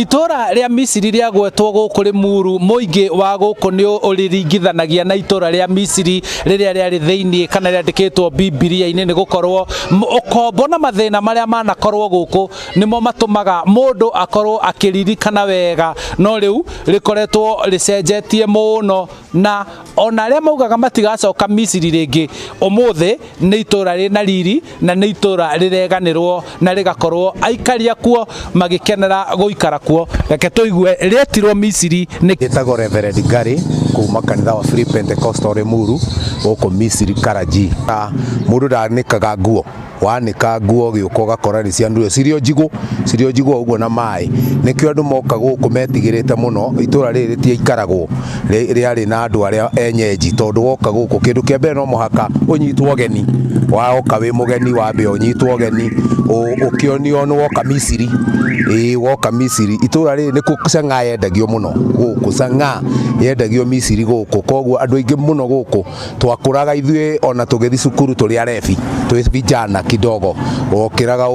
Itũra rĩa Misiri rĩagwetwo gũkũ Limuru, mũingĩ wa gũkũ nĩ ũrĩringithanagia na itũra rĩa Misiri rĩrĩa rĩarĩ thĩinĩ kana rĩandĩkĩtwo Bibilia-inĩ, nĩ gũkorwo ũkombo na mathĩna marĩa manakorwo gũkũ nĩmo matũmaga mũndũ akorwo akĩririkana wega, no rĩu rĩkoretwo rĩcenjetie mũno, na ona arĩa maugaga matigacoka Misiri rĩngĩ, ũmũthĩ nĩ itũra rĩna riri na nĩ itũra rĩreganĩrwo na rĩgakorwo aikari akuo magĩkenera gũikara kuo. Reke tũigue rĩetirwo Misiri nĩ Njĩtagwo Reverend Gary kuma kanitha wa Free Pentecostal Limuru gũkũ Misiri Karaji. Mũndũ ndanĩkaga nguo, wanĩka nguo gĩũka ũgakora nĩ cianũrio cirĩ o njigũ, cirĩ o njigũ ũguo na maĩ. Nĩkĩo andũ moka gũkũ metigĩrĩte mũno, itũra rĩrĩ rĩtiaikaragwo, rĩarĩ na andũ arĩa enyenji, tondũ woka gũkũ kĩndũ kĩa mbere no mũhaka ũnyitwo ũgeni. Woka wĩ mũgeni wambe ũnyitwo ũgeni, ũkĩonio nĩ woka Misiri. Ĩĩ woka Misiri. Itũra rĩrĩ nĩkuo chang'aa yendagio mũno gũkũ, chang'aa yendagio Misiri gũkũ, koguo andũ aingĩ mũno gũkũ twakũraga ithuĩ ona tũgĩthiĩ cukuru tũrĩ arebi, twĩ vijana kidogo, wokĩraga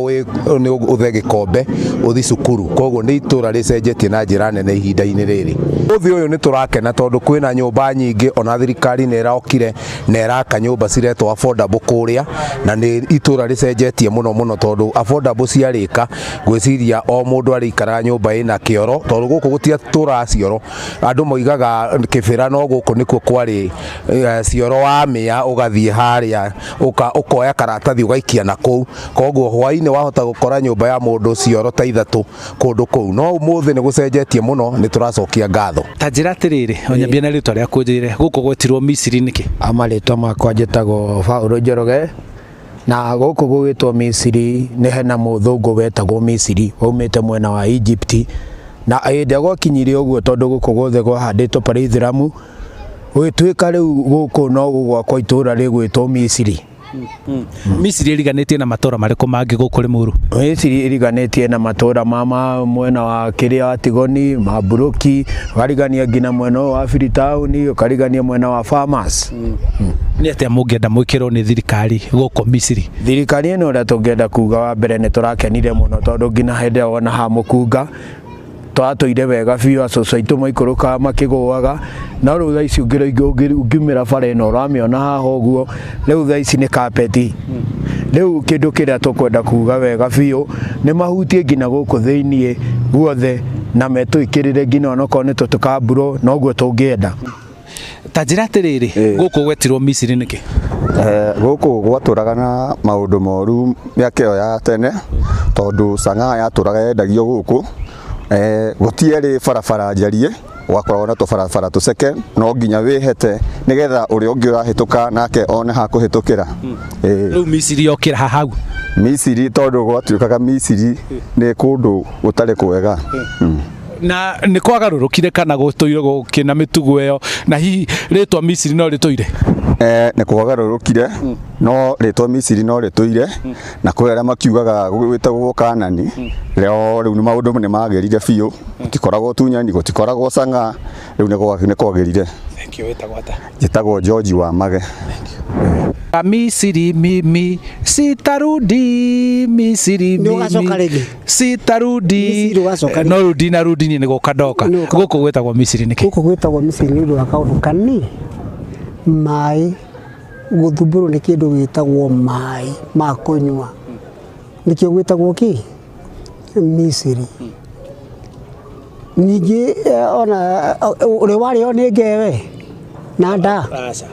nĩ ũthe gĩkombe ũthiĩ cukuru. Koguo nĩ itũra rĩcenjetie na njĩra nene ihinda-inĩ rĩrĩ. Ũthĩ ũyũ nĩ tũrakena tondũ kwĩna nyũmba nyingĩ, ona thirikari nĩ ĩrokire na ĩraka nyũmba ciretwo affordable kũrĩa, na nĩ itũra rĩcenjetie mũno mũno tondũ affordable ciarĩka ngwĩciria o mũndũ arĩikaraga nyũmba ĩna kĩoro, tondũ gũkũ gũtiatũraga cioro. Andũ moigaga kĩbĩra, no gũkũ nĩkuo kwarĩ cioro wa mĩa, ũgathiĩ harĩa ũkoya karatathi ũgaikia na kũu, koguo hwainĩ wahota gũkora nyũmba ya mũndũ cioro ta ithatũ kũndũ kũu. No ũmũthĩ nĩ gũcenjetie mũno, nĩ tũracokia ngatho. Ta njĩra atĩrĩrĩ, ũnyambie na rĩtwa rĩaku, njĩre gũkũ gwetirwo Misiri nĩkĩ? Marĩtwa makwa njĩtagwo Paũlũ Njoroge, na gũkũ gũgĩtwo Misiri nĩ hena mũthũngũ wetagwo Misiri waumĩte mwena wa Egypt, na hĩndĩ ĩrĩa gwakinyire ũguo, tondũ gũkũ guothe kwahandĩtwo parithiramu, gũgĩtuĩka rĩu gũkũ no gũgwakwo itũra rĩgwĩtwo Misiri. Misiri ĩriganĩtie na matũra marĩkũ mangĩ gũkũ Limuru? Misiri ĩriganĩtie na matũra ma mwena wa kĩrĩa wa Tigoni, ma Mburuki, ũkarigania nginya mwena ũyũ wa Freetown, ũkarigania mwena wa Farmers. Nĩ atĩa mũngĩenda mwĩkĩrwo nĩ thirikari gũkũ Misiri? Thirikari ĩno ũrĩa tũngĩenda kuga, wa mbere nĩ tũrakenire mũno tondũ nginya hĩndĩ ĩyo wona ha mũkunga twatũire wega biũ, acũcũ aitũ maikũrũkaga makĩgũaga, no rĩu thaa ici ũngiumĩra bara ĩno ũramĩona haha ũguo, rĩu thaa ici nĩ kapeti. Rĩu kĩndũ kĩrĩa tũkwenda kuga wega biũ nĩ mahutie nginya gũkũ thĩiniĩ guothe na metũĩkĩrĩre nginya onokorwo nĩ tũtũkamburo, noguo tũngĩenda. Ta njĩra atĩrĩrĩ, gũkũ gwetirwo Misiri nĩkĩ? Gũkũ gwatũraga na maũndũ moru mĩaka ĩyo ya tene, tondũ chang'aa yatũraga yendagio gũkũ. Gũtiarĩ barabara njariĩ, gwakoragwo na tũbarabara tũceke, no nginya wĩhete nĩgetha ũrĩa ũngĩ ũrahĩtũka nake one ha kũhĩtũkĩra. Rĩu Misiri yokĩra ha hau? Misiri tondũ gwatuĩkaga Misiri nĩ kũndũ gũtarĩ kwega. Na nĩ kwagarũrũkire kana gũtũire gũkĩna mĩtugo ĩyo, na hihi rĩtwa Misiri no rĩtũire? Nĩ kwagarũrũkire, no rĩtwa Misiri no rĩtũire, na kwĩ arĩa makiugaga gwĩtagwo Kanani. Rĩo rĩu nĩ maũndũ nĩ magĩrire biũ, gũtikoragwo tunyani, gũtikoragwo chang'aa, rĩu nĩ kwagĩrire. Thank you. Wĩtagwo atĩa? Njĩtagwo George wa Mage. Misiri mimi sitarudi Misiri. Nĩ ũgacoka mimi rĩngĩ? Sitarudi. Misiri ũgacoka rĩngĩ? No rĩu ndinarudi, niĩ nĩ gũka ndoka. Nĩ gũka. Gũkũ gwĩtagwo Misiri nĩkĩ? Gũkũ gwĩtagwo Misiri nĩ ũndũ wa kaũndũ kani maĩ gũthumbũrwo nĩ kĩndũ gĩtagwo maĩ ma kũnyua, nĩkĩo gwĩtagwo kĩ Misiri. Ningĩ ona ũrĩa warĩo nĩ ngewe na nda Aca.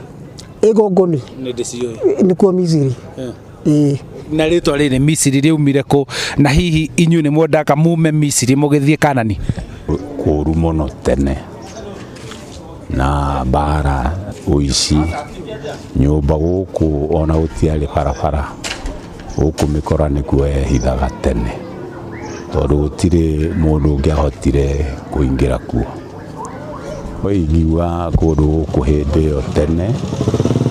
ĩgũngũni. Nĩ ndĩciũĩ. Nĩkuo Misiri, ĩĩ. Na rĩtwa rĩrĩ Misiri rĩaumire kũ, na hihi inyuĩ nĩ mwendaga mume Misiri mũgĩthiĩ Kanani? Kũũru mũno tene na mbara, ũici, nyũmba gũkũ ona gũtiarĩ barabara gũkũ, mĩkora nĩkuo yehithaga tene tondũ gũtirĩ mũndũ ũngĩahotire kũingĩra kuo. Ingiuga kũndũ gũkũ hĩndĩ ĩyo tene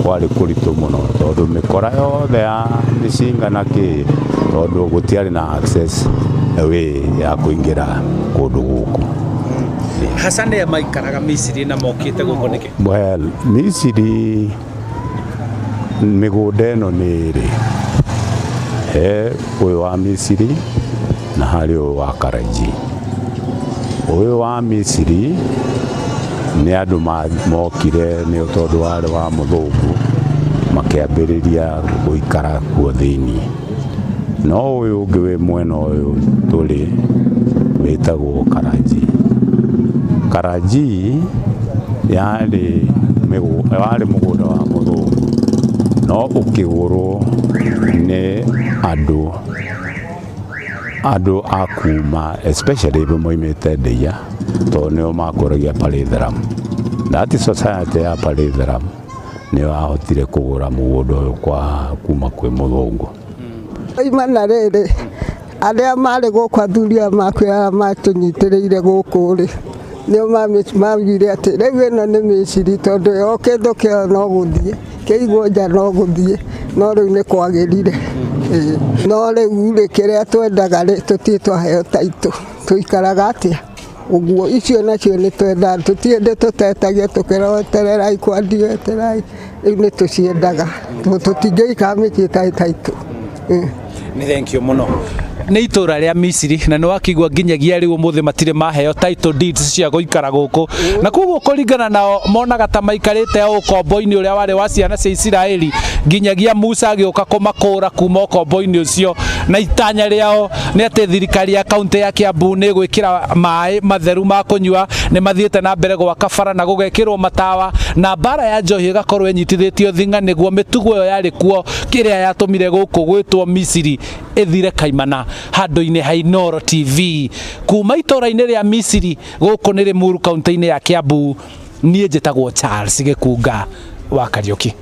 kwarĩ kũritũ mũno tondũ mĩkora yothe ya mĩcinga na kĩ, tondũ gũtiarĩ na access way ya kũingĩra kũndũ gũkũ. Haca nĩ maikaraga Misiri na mokĩte gũkũ nĩkĩ? Well, Misiri mĩgũnda ĩno nĩ ĩrĩ, he ũyũ wa Misiri na harĩ ũyũ wa Karanji. Ũyũ wa Misiri nĩ andũ mokire nĩ tondũ warĩ wa mũthũngũ makĩambĩrĩria gũikara kuo thĩiniĩ. No ũyũ ũngĩ wĩ mwena ũyũ tũrĩ wĩtagwo Karanji. Karanji yarĩ warĩ mũgũnda wa mũthũngũ no ũkĩgũrwo nĩ andũ andũ a kuma especially moimĩte Ndeia tondũ nĩo makũragia Parithiram. That society ya Parithiram nĩyo yahotire kũgũra mũgũnda ũyũ kwa kuma kwĩ mũthũngũ. Oima na rĩrĩ arĩa marĩ gũkũ athuri aya makwĩraga matũnyitĩrĩire gũkũ rĩ nĩo maugire atĩ rĩu ĩno nĩ Misiri tondũ yo kĩndũ kĩo no gũthiĩ kĩigwo nja no gũthiĩ no rĩu nĩ kwagĩrire. No rĩu rĩ kĩrĩa twendaga rĩ tũtirĩ twaheo taitũ tũikaraga atĩa ũguo icio nacio nĩ twendaga tũtirĩ tũtetagia tũkerwo etererai kwandio etererai rĩu nĩ tũciendaga tũtingĩikara mĩciĩ ĩtarĩ taitũ. Nĩ thank you mũno. Nĩ itũra rĩa Misiri na nĩ wakĩigua nginyagia rĩu ũmũthĩ matirĩ maheo title deeds cia gũikara gũkũ, na koguo kũringana nao monaga ta maikarĩte o ũkombo-inĩ ũrĩa warĩ wa ciana cia Isiraeli nginyagia Musa agĩũka kũmakũra kuma ũkombo-inĩ ũcio. Na itanya rĩao nĩ atĩ thirikari ya kaunti ya Kiambu nĩ ĩgwĩkĩra maĩ matheru ma kũnyua, nĩ mathiĩte na mbere gwaka bara na gũgekĩrwo matawa, na mbara ya njohi ĩgakorwo ĩnyitithĩtio thing'a nĩguo mĩtugo ĩyo yarĩ kuo kĩrĩa yatũmire gũkũ gwĩtwo Misiri ĩthire kaimana. Handũ-inĩ ha Inooro TV kuma itũra-inĩ rĩa Misiri gũkũ nĩ Limuru kaunti-inĩ ya Kiambu, niĩ njĩtagwo Charles Gĩkunga wa Kariũki.